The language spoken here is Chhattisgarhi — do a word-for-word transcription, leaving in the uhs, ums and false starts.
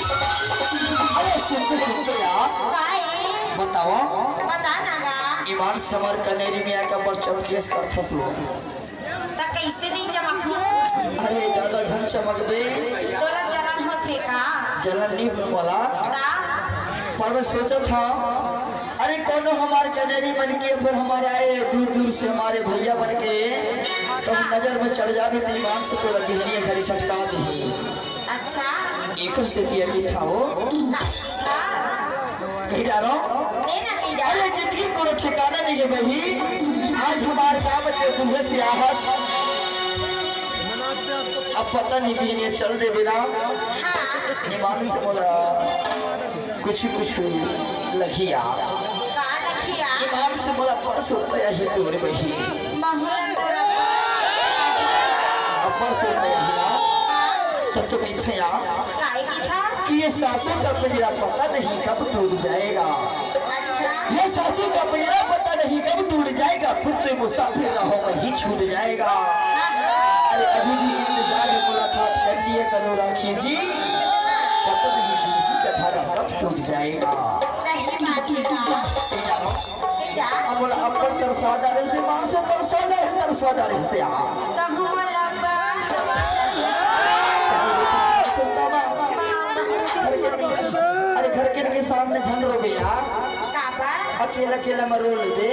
अरे सुन तो, सुन तो यार। काय? बताओ। बता ना गा। ईमान से हमर कनेरी में आके बड़ चमकेस करथस वो। त कैसे नहीं चमकू? अरे ज्यादा झन चमकबे। तोला जलन होथे का? जलन नहीं हो वाला। का? पर मैं सोचत हूँ, अरे कोनो हमार कनेरी मन के, फिर हमारा आए दूर दूर से हमारे भैया बन के, तो हाँ। नजर में चढ़ जाबे तो ईमान से तोला बिहनिया घरी छटका दही। अच्छा। एकर से दिया कि था वो। का? कहीं जा रहा हूँ। ले ना कहीं जा। अरे जिंदगी कोनो ठिकाना नहीं है बही। आज हमारे गाँव में जो दूल्हे से आहत, अब पता नहीं बिहनिया चल दे बिना। हाँ। ईमान से बोला, कुछ कुछ लखिया। का लखिया? ईमान से बोला, परसों तया ही तोरे बही। बहुला तोरा। अब परसों तया ही ना। हाँ। तब तो मैं इथे आ। काय की था? कि ये सासों का पिंजरा पता नहीं कब टूट जाएगा। अच्छा। ये सासों का पिंजरा पता नहीं कब टूट जाएगा, फिर तो मुसाफिर राहों में ही छूट जाएगा। हाँ। अरे अभी भी इंतजार है, मुलाकात कर लिए करो राखी जी, पता नहीं जिंदगी का धागा कब टूट जाएगा। सही बात है ना। ए जानो, ए जा। अब बोला, अब पर तरसा डारे से मानसो तरसा डारे, तरसा डारे से आ। कहूँ वाला बात। अरे घर के, अरे घर के, के सामने झन रो गया। काबर? अकेला अकेला में रो ले दे।